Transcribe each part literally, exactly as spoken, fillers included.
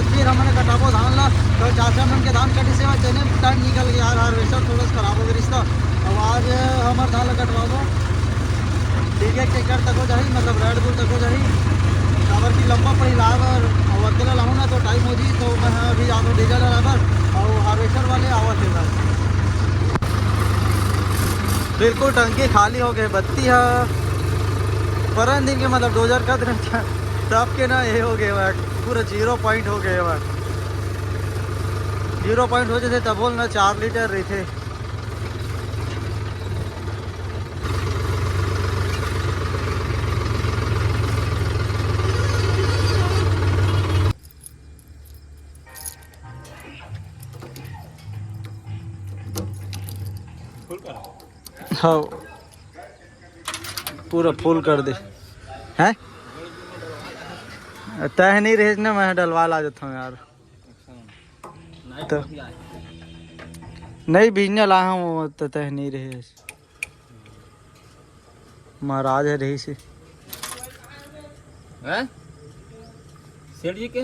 फिर हमन कटाबो धान ला, तो चाचा मन के धान कटे से तेने टाइम निकल गया यार, हार्वेस्टर थोड़ा सा खराब हो गया रिश्ता। अब आज हमर धान ला कटवाबो, ठीक है, ट्रैक्टर तको जाही, मतलब रेड बुल तको जाही, काबर की लंबा पड़ी लाए बर, और अकेला लाहूँ ना तो टाइम हो जी, तो मैं अभी जात हूँ डीजल लाए बर, और हार्वेस्टर वाले आवत है बस। बिल्कुल टंकी खाली हो गए, बत्ती है परन दिन के, मतलब डोजर कर देना तब के ना ये हो गए, पूरा जीरो पॉइंट हो गए। जीरो पॉइंट हो जाते तब बोल ना चार लीटर रही थे। हाँ, पूरा फुल कर दे। हैं? तय नहीं रहे ना, मैं डलवा ला जाता हूँ यार। तो नहीं, बिजने ला हम, वो तो तय नहीं रहे। महाराज है रही से। हैं? सेठ जी के?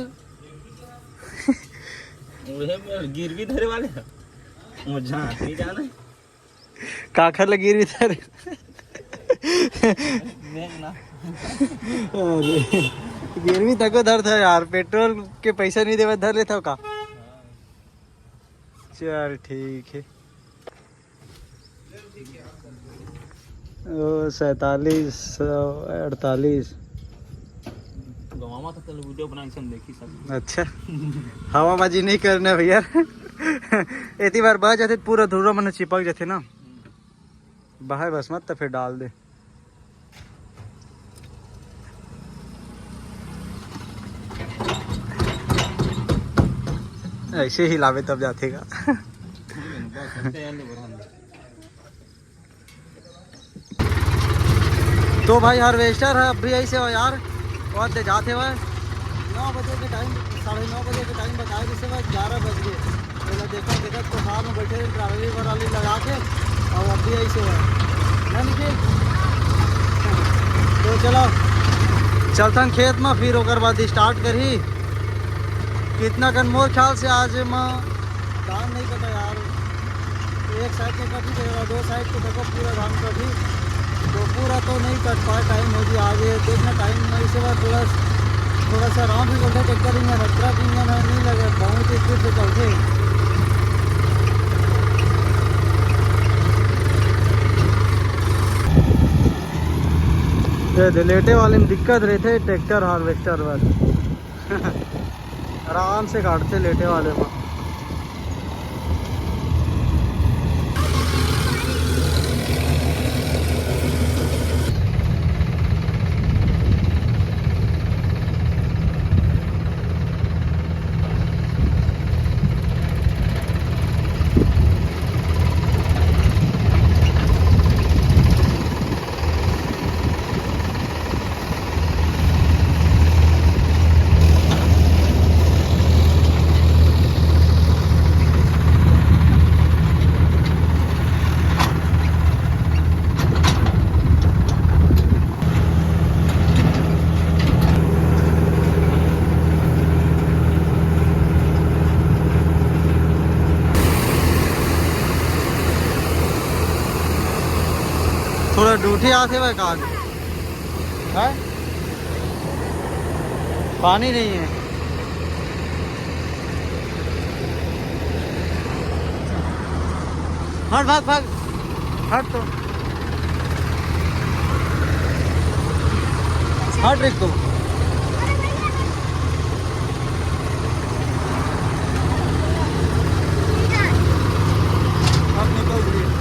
उहे में गिरवी धरे वाले हैं। वो जहाँ नहीं जाना है। काखर ले गिरवी धरे? बैंक ना। अरे, गिरवी तको धर था यार, पेट्रोल के पैसा नहीं देवे, धर लेता का? चल ठीक है। ओ, सैंतालीस, अड़तालीस। गवामा था, चलो वीडियो बना के देखी सब। अच्छा। हवाबाजी नहीं करना भैया। इतनी बार बह जाते, पूरा धुरा मन चिपक जाते ना। बहाए बस मत, तो फिर डाल दे। ऐसे ही लावे तब जाते का। तो भाई, हार्वेस्टर है, अब भी ऐसे हो यार, बहुत ले जाते हुए। नौ बजे के टाइम, साढ़े नौ बजे के टाइम बताए, जैसे भाई ग्यारह बज गए। पहले देखा, देखा, तो कार में बैठे रहे, ट्राली वराली लगा के, और अब भी ऐसे हो। है निखिल? तो चलो, चलथन खेत में, फिर ओकर बाद स्टार्ट करही। कितना कन मोर ख्याल से आज म धान नहीं कटा यार, एक साइड के कटी देगा, दो साइड के देखो पूरा धान कटी, तो पूरा तो नहीं कट पाए। टाइम हो गया आज, ये देखना टाइम में इसे बार थोड़ा, थोड़ा सा आराम से चलते, ट्रैक्टर इंजन है, ट्रक इंजन है, नहीं लगे, बहुत स्पीड से चलते। ये दे लेटे वाले में दिक्कत रहते ट्रैक्टर हार्वेस्टर बर। आराम से काटते लेटे वाले में। थोड़ा डूठी आथे भाई, कहाँ है? पानी नहीं है। हट, भाग, भाग। हट तो। हट रे तू। अब निकल रही।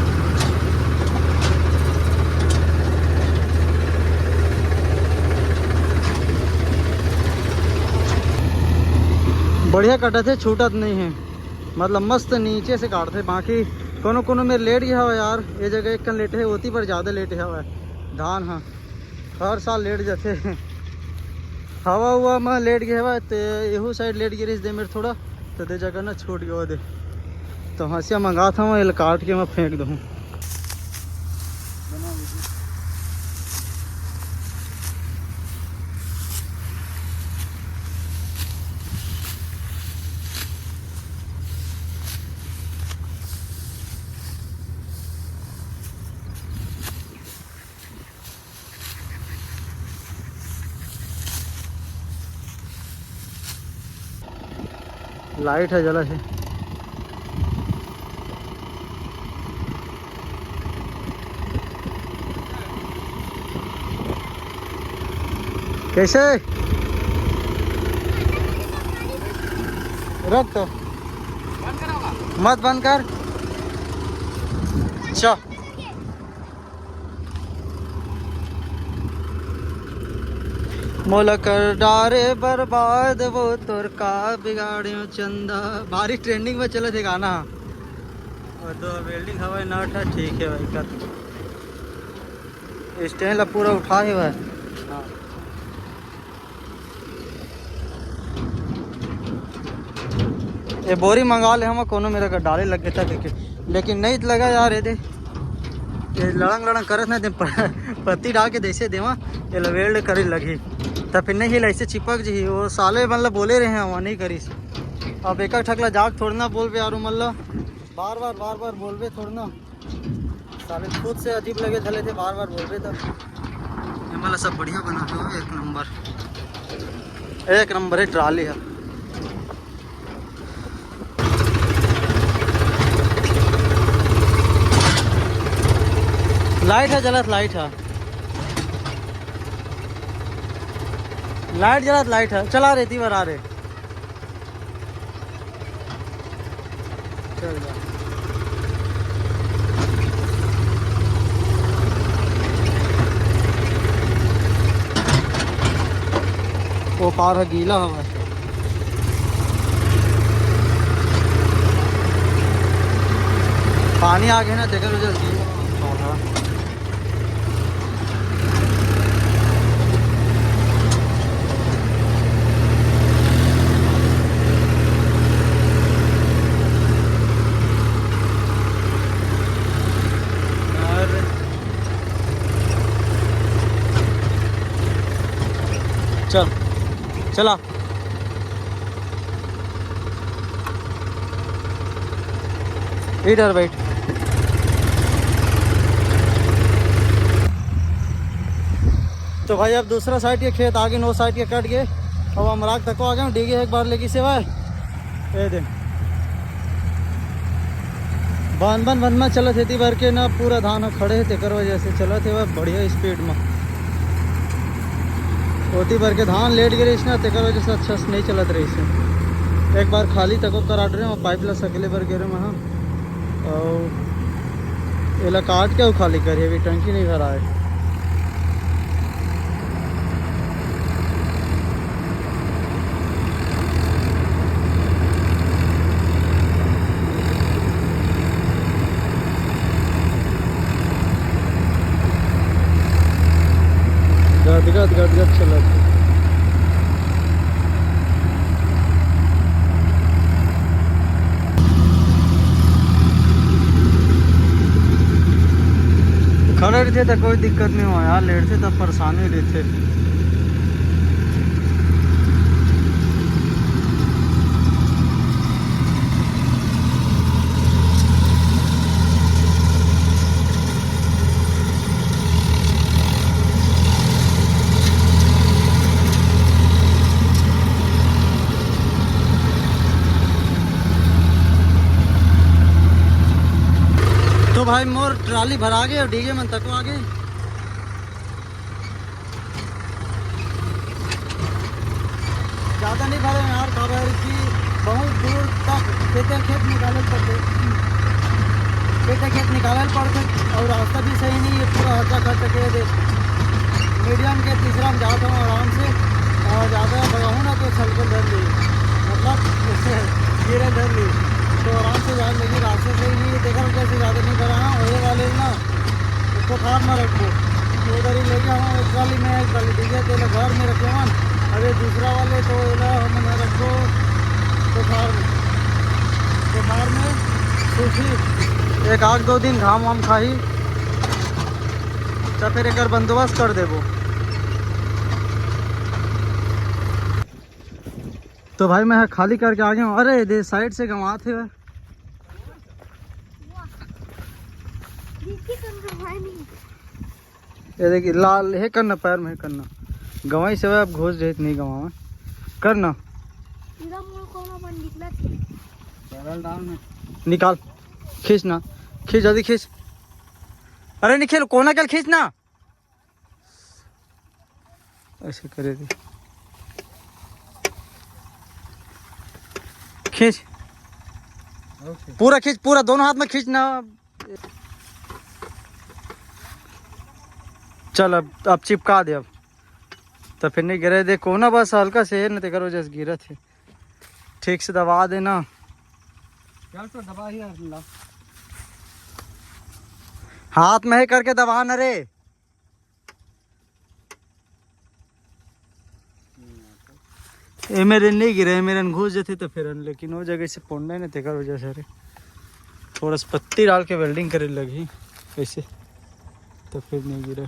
बढ़िया कटत हे, छूटत नहीं है, मतलब मस्त नीचे से काटत हे। बाकी कोनो कोनो मेर लेट गया हवा यार, ये जगह एक कन लेटे हे, ओती पर ज़्यादा लेटे हवा धान ह। हर साल लेट जाथे। हवा हुआ में लेट गया हवा, ते एहू साइड लेट गिरिस दे मेर थोड़ा, तो दे जगह ना छूट गया दे। तो हंसिया मंगात हूँ, एला काट के मैं फेंक दूँ। लाइट ह जलत हे। कैसे? रख तो। मत बंद कर। च। मोला कर डारे बर्बाद वो तोर का बिगाड़े हो चंदा। भारी ट्रेंडिंग में चलत हे गाना। और तो वेल्डिंग हवाई नट है, ठीक है भाई। का स्टैंड ला पूरा उठा हे भाई। हाँ। ये बोरी मंगा ले हम, कोनो मेरा कर डाले लग गया था, लेकिन, लेकिन नहीं लगा यार। ये दे, ये लड़ंग लड़ंग करत ना दे, प-, पत्ती डाल के जैसे देवा, ये ला वेल्ड करे लगी, तब फिर नहीं हिला, ऐसे चिपक जी। वो साले मन ला बोले रहे हैं, वो नहीं करिस। अब एक ठक ला जाके थोड़ा ना बोलबे यार, मन ला बार बार, बार बार बोलबे थोड़ा ना। साले खुद से अजीब लगे धले थे, बार बार बोलबे तब। ये वाला सब बढ़िया बना हुआ है, एक नंबर, एक नंबर है ट्राली है। लाइट है जलत, लाइट है, लाइट जलत, लाइट है, चला रे तीवर आ रे। चल जा। वो पार है गीला हवा। पानी आ गया ना, देखो उधर गीला हवा। चल, चला। इधर बैठ। तो भाई, अब दूसरा साइड के खेत आगे, नौ साइड के कट गए। अब हम राग तको आ गए, डीगे एक बार लेगी से भाई। ये दे। बन, बन, बन में चलत हे, एती बर के ना पूरा धान ह खड़े हे, तेकर वजह से चलत हे वह बढ़िया स्पीड में। ओती बर के धान लेट गे रहिस ना, तेकर वजह से अच्छा से नहीं चलत रहिस हे। एक बार खाली तको करा डरे, वो पाइप ला सकले बर गे रहे वहाँ, और एला काट के अउ खाली करिए, अभी टंकी नहीं भरा है। गदगद गदगद चलत हे। खड़े रहिथे त कोई दिक्कत नहीं हो यार, लेटथे तब परेशानी रहिथे। तो भाई, मोर ट्राली भरा गे और डीगे मन तको आ गे। ज़्यादा नहीं भरे यार, काबर कि बहुत दूर तक खेते खेत निकाले पड़ते, खेते खेत निकाले पड़ते और रास्ता भी सही नहीं है, पूरा हल्का खर्च के दे। मीडियम के तीसरा में जाता हूँ आराम से, और ज़्यादा भगाऊँ ना तो छलके धर ली, मतलब गिरे धर ली, तो आराम से जाने लगी। रास्ता सही नहीं है, देखा कैसे ज़्यादा नहीं भरा। हाँ, वही वाले ना कोठार में रखबो। उधर ही लेके हम एक ट्राली में, एक ट्राली डीजे तेल घर में रखे हन। अबे दूसरा वाले तो एला हम ना रखबो कोठार में, कोठार में सूखी। एक आध दो दिन घाम वाम खाही, तो फिर एकर बंदोबस्त कर देबो। तो भाई, मैं खाली करके आ गया हूँ। अरे, दे साइड से गंवात हे। ये देखिए, लाल हे करना, पैर में हे करना। गंवाई से अब घुस जाए, नहीं गंवावा। करना। निकाल, खींच ना, खींच, जल्दी खींच। अरे निखिल, कोना कल खींच ना। ऐसे करे दे, खींच, पूरा खींच, पूरा दोनों हाथ में खींच ना। चल, अब अब चिपका दे अब। तो फिर नहीं गिरे दे कोना, बस हल्का से है ना, तेकर वजह से गिरत है। ठीक से दबा देना। चल तो दबा ही यार, ला। हाथ में ही करके दबा ना रे। ए मेरे नहीं गिरे, ए मेरे घुस जाते तो फिर, लेकिन वो जगह से पोंडा है ना, तेकर वजह से रे। थोड़ा सा पत्ती डाल के वेल्डिंग करे लगी ऐसे, तो फिर नहीं गिरे।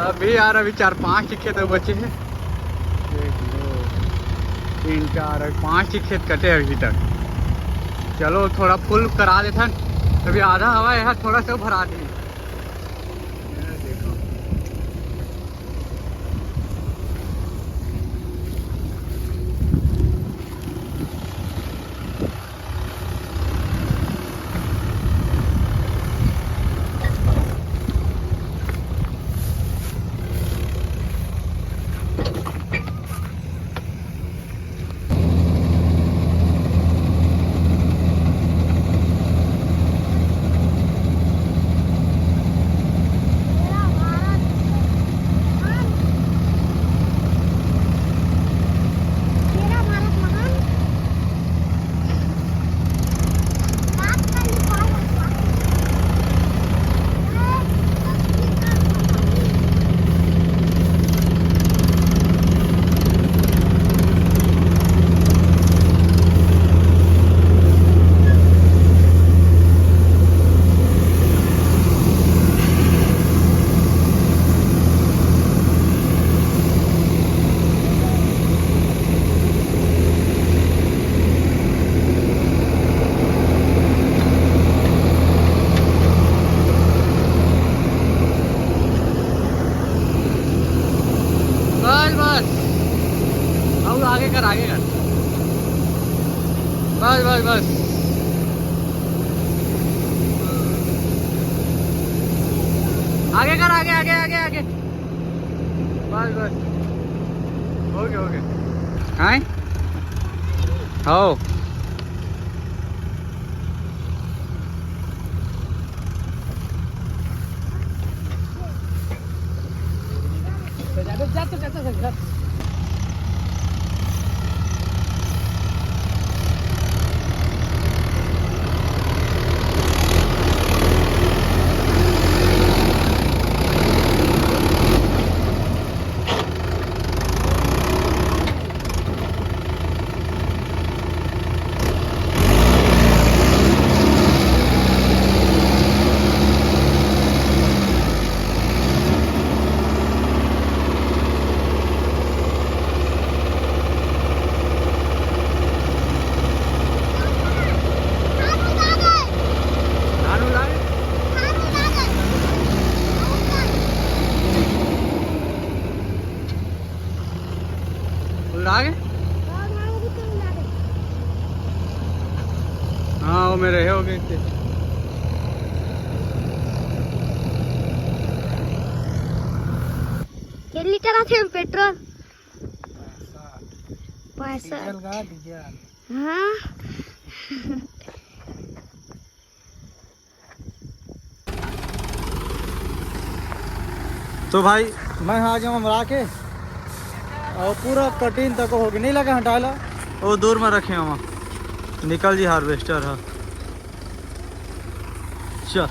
अभी यार, अभी चार पांच ही खेत बचे हैं। एक, दो, तीन, चार, अभी पांच ही खेत कटे अभी तक। चलो, थोड़ा फुल करा देथन। अभी आधा हवा है, थोड़ा सा भरा दे। ये देखो। बस, बस। अब आगे कर, आगे कर। बस, बस, बस। आगे कर, आगे, आगे, आगे, आगे। बस, बस। हो गया, हो गया। हाँ? हो। उलड़ा गए? हाँ, वो मेरे हो गए थे। के लीटर आथे पेट्रोल? पैसा। डीजल का डीजल। हाँ। तो भाई, मैं आ गया अमरा के, और पूरा कटिंग तक हो गया, नहीं लगा हटा ला, वो दूर में रखे हम, निकल जी हार्वेस्टर है। चल,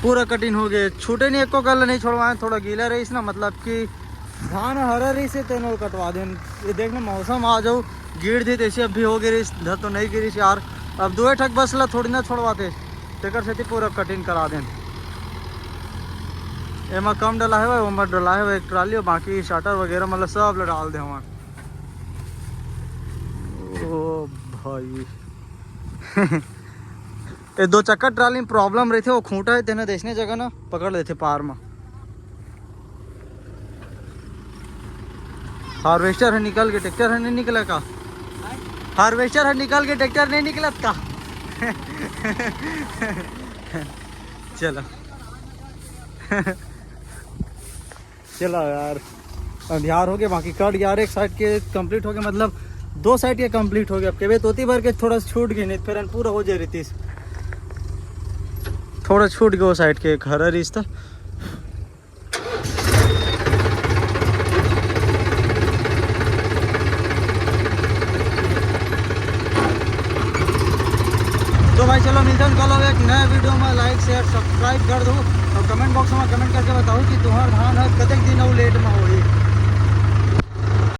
पूरा कटिंग हो गए, छूटे नहीं, एको गल नहीं छोड़वाए, थोड़ा गीला रहीस ना, मतलब कि धान हरा रहीस हे, तेनो कटवा देन। ये देख ना, मौसम आ जाऊ, गिर दी तैसे अभी हो गिरिस, धर तो नहीं गिरिस यार। अब दुए ठक बस ला थोड़ी ना छोड़वाते, तेकर सेती पूरा कटिंग करा देन। एमा कम डला है, ओमा डला है एक ट्राली, और बाकी स्टार्टर वगैरह मतलब सब ला डाल दे हमार। ओ भाई। ए, दो चक्का ट्राली में प्रॉब्लम रहिथे, वो खूंटा हे, तेन ह अइसने जगह ना पकड़ लेथे पार म। हार्वेस्टर ह निकल के, ट्रैक्टर ह नइ निकला का? हार्वेस्टर ह निकल के, ट्रैक्टर नइ निकलत का? चलो। चलो यार, अंधियार हो गया, बाकी कट यार एक साइड के कंप्लीट हो गया, मतलब दो साइड के कंप्लीट हो गया। अब केवे तोती भर के थोड़ा छूट गए, नहीं तो फिर पूरा हो जाए रितीस। थोड़ा छूट गया वो साइड के घर रिश्ता। तो भाई चलो मिलते हैं कल एक नए वीडियो में। लाइक, शेयर, सब्सक्राइब कर दो और कमेंट बॉक्स में कमेंट करके बताओ कि तुम्हारा धान है कतेक दिन और लेट में होही।